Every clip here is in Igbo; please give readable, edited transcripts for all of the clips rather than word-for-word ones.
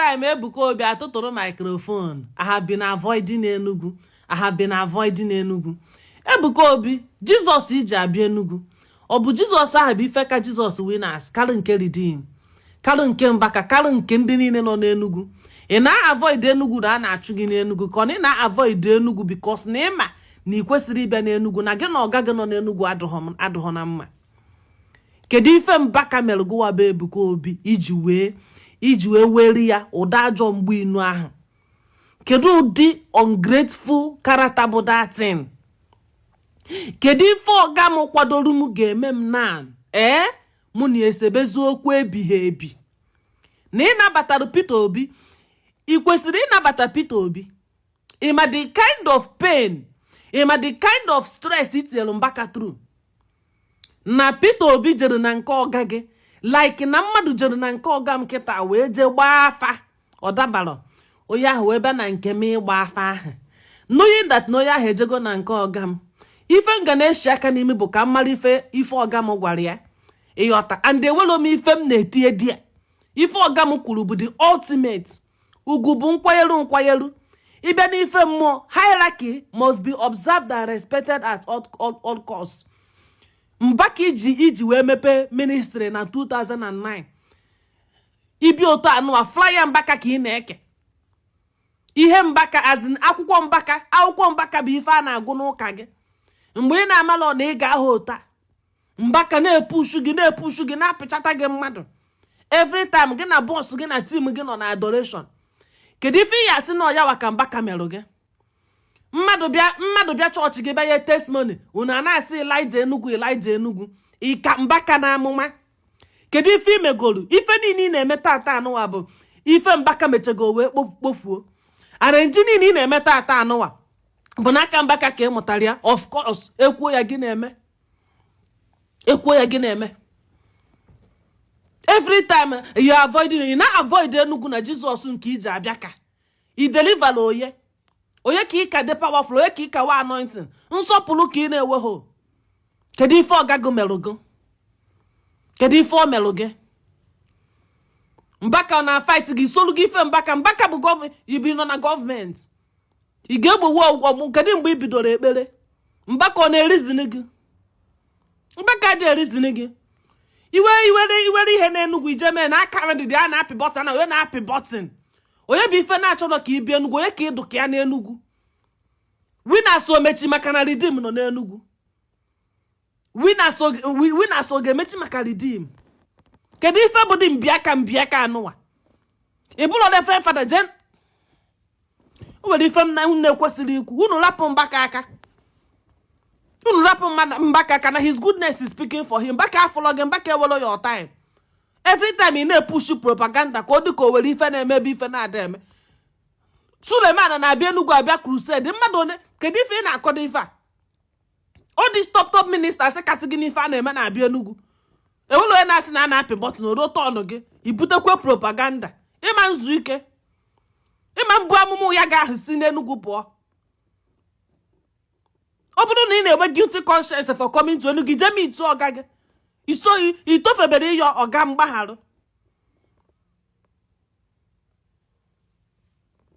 Time Ebuka Obi atụtụrụ microphone. I have been avoiding Enugu. I have been avoiding Enugu. Ebuka Obi, Jizọs iji abịa Enugu, ọ bụ Jizọs ahụ bụ ife ka Jizọs Winners karị nke Redeem, karị nke Mbaka, karị nke ndị niile nọ n'Enugu? Ị na-avoid Enugu na a na-achụ gị n'Enugu, ka ọ na ị na-avoid Enugu because na ịma na ị kwesịrị ịbịa n'Enugu, na gị na ọga gị nọ n'Enugu adụghọ na mma? Kedu ife Mbaka mere gụwa bụ Ebuka Obi iji wee weri ya ụda ajọ mgbe inu ahụ? Kedu ụdị ungrateful character bụ that thing? Kedu ife ọga m kwadoro m ga-eme m na ee mụ na esebezi okwu ebighị ebi na ị nabatara Peter Obi? Ị kwesịrị ịnabata Peter Obi? Ịma the kind of pain, ịma the kind of stress itinyere Mbaka through na Peter Obi jere na nke ọga gị? Like na mmadụ jere na nke ọga m kịta wee jee gbaa afa, ọ dabara, onye ahụ wee bịa na nke m ịgba afa ahụ, knowing that na onye ahụ ejego na nke ọga m. Ife m ga na-eshi aka n'imi bụ ka m mara ife ọga m gwara ya, ịghọta? And ewelo m ife m na-etinye di ya. Ife ọga m kwuru bụ the ultimate. Ugwu bụ nkwanyeru nkwanyeru. Ịbịa n'ife mmụọ, hierarchy must be observed and respected at all costs. Mbaka iji wee mepee ministry na 2009, ibi otu anụwa flyer Mbaka ka ị na-eke ihe Mbaka azin akwụkwọ Mbaka. Akwụkwọ Mbaka bụ ife a na-agụ n'ụka gị. Mgbe ị na-amala na ị ga-ahụ otu a, Mbaka na-epushu gị, na-epushu gị, na-apịchata gị mmadụ. Every time gị na boss gị na team gị nọ na adoration, kedu ife ị ya asị na ọya ka Mbaka merụ gị? Mmadụ bịa chọọchị gị, bịa nye testimony, unu a na-asị Elijah Enugu, Elijah Enugu, ịka Mbaka na amụma. Kedu ife imegolu? Ife niile ị na-eme tata anụwa bụ ife Mbaka mechego wee kpofuo. Arrange niile ị na-eme tata anụwa bụ n'aka Mbaka ka ị mụtara ya. Of course, ekwuo ya gị na-eme, ekwuo ya gị na-eme. Every time you avoid, you na avoid Enugu na Jizọs nke iji abịa ka i deliver onye onye ka ị ka dị powerful, onye ka ị ka wa anointing, nsọpụrụ ka ị na-enweghị. Kedu ife ọgago merụ gị? Kedu ife ọ merụ gị? Mbaka na fight gị solu gị ife Mbaka. Mbaka bụ gọọmenti, ibi nọ na gọọmenti, ị ga-egbowu ọgwụ. Kedu mgbe ị bidoro ekpere? Mbaka ọ na-erizini gị? Mbaka dị erizini gị. Iwe iwere iwere ihe n'Enugwu ije mee na aka ndịdị a na-apị button na onye na-apị button, onye bụ ife na-achọrọ ka ị bịa Enugwu, onye ka ịdụ ka ya n'Enugwu. Winners omechi maka na Redeem nọ n'Enugwu? Winners ọ ga-emechi maka Redeem? Kedu ife bụ dị mbịaka mbịaka anụwa? Ị bụrụ reverend father jen, o nwere ife m na-ekwesịrị ikwu. Unu rapụ Mbaka aka, unu rapụ Mbaka aka na his goodness is speaking for him. Mbaka afọlọ gị, Mbaka ewelo your time. Every time ị na-epushu propaganda ka ọ dị ka o nwere ife na-eme ebe ife na-ada eme. Suleman na-abịa Enugwu, abịa crusade mmadụ one. Kedu ife ị na-akọdo ife a? Ọ dị top top ministers kasị gị n'ife a na-eme na-abịa Enugwu, enwere onye na-asị na a na-apị button ruo tọnụ gị, ibutekwe propaganda. Ịma nzu ike, ịma mbụ amụmụ ya ga-ahụ si n'Enugwu pụọ. Ọ bụrụ na ị na-enwe guilty conscience for coming to Enugu, jee meet ọga gị. Isoghị itofebere ịyọ ọga mgbagharụ.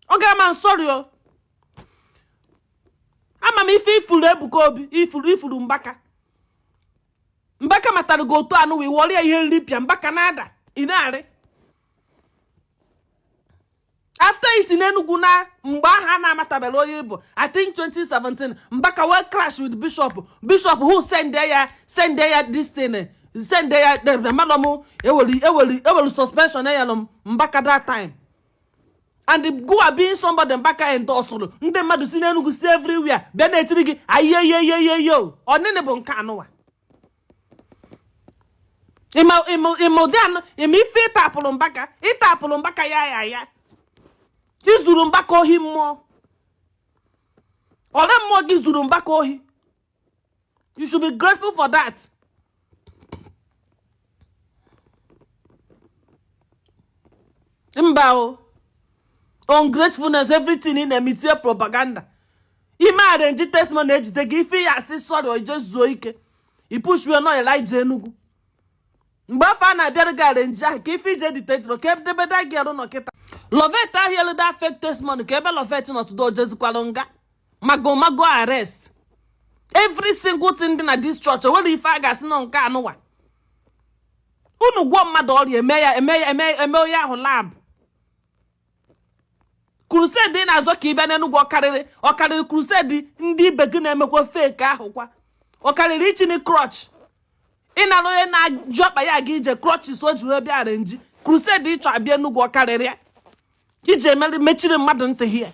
Ọ ga-ama nsọrị o. Ama m ife ifuru Ebuka Obi, ifuru ifuru Mbaka. Mbaka matara gị otu anụ wee wọrọ ya ihe nripịa. Mbaka na-ada, ị na-arị after isi n'Enugwu na mgbe ahụ a na-amatabere onye bụ. I think 2017, Mbaka wee clash with bishop, bishop who send ya this thing, send ya the madam ewelu ewelu ewelu suspension ya nụ Mbaka that time. And gụwa being somebody Mbaka endorsụrụ, ndị mmadụ si n'Enugwu, si everywhere bịa na-etiri gị ayeyeyeyeyo. Ọnịnị bụ nke anụwa? Ịma ịma ịma ụdị anụ ịma ife ịtapụrụ Mbaka, ịtapụrụ Mbaka ya ya ya izuru Mbaka ohi mmụọ. Ọre mmụọ gị zuru Mbaka ohi. You should be grateful for that. Mba o, ungratefulness. Everything ị na-eme, itinye propaganda ime arrange testimony ejide gị ife ya asị sorry, ije zuo ike. Ipushue nọ Elijah Enugu. Mgbe afụ a na-abịara gị arrange ahụ ka ife ije dictate ka edebe that girl nọ kịta. Loveth ahụ elu that fake testimony, ka ebe Loveth nọ today, ojezikwalụ nga mago mago arrest. Every single thing dị na this church, o nwere ife a ga-asị nọ nke anụwa. Unu gwọọ mmadụ ọrịa, eme ya eme ya eme eme onye ahụ lab. Crusade ị na-azọ ka ị bịa n'Enugwu, ọkarịrị crusade ndị ibe gị na-emekwa fake ahụ kwa? Ọkarịrị ichini crutch, ịnara onye na-ajụ ọkpa ya aga ije crutches o ji wee bịa arrange? Crusade ịchọ abịa Enugwu, ọkarịrị ya iji emeri mechiri mmadụ ntị hie?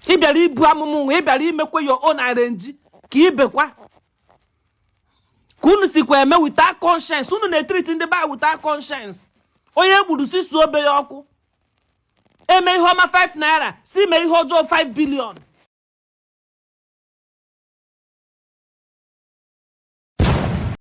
Ị bịara ibu amụmụ nwa, ị bịara imekwa your own arrange ka ibekwa ka unu sikwa eme without conscience. Unu na-etreat ndị be without conscience. Onye gburu si suo obe ya ọkụ. Eme ihe ọma 5 naira, si mee ihe ọjọọ 5 billion.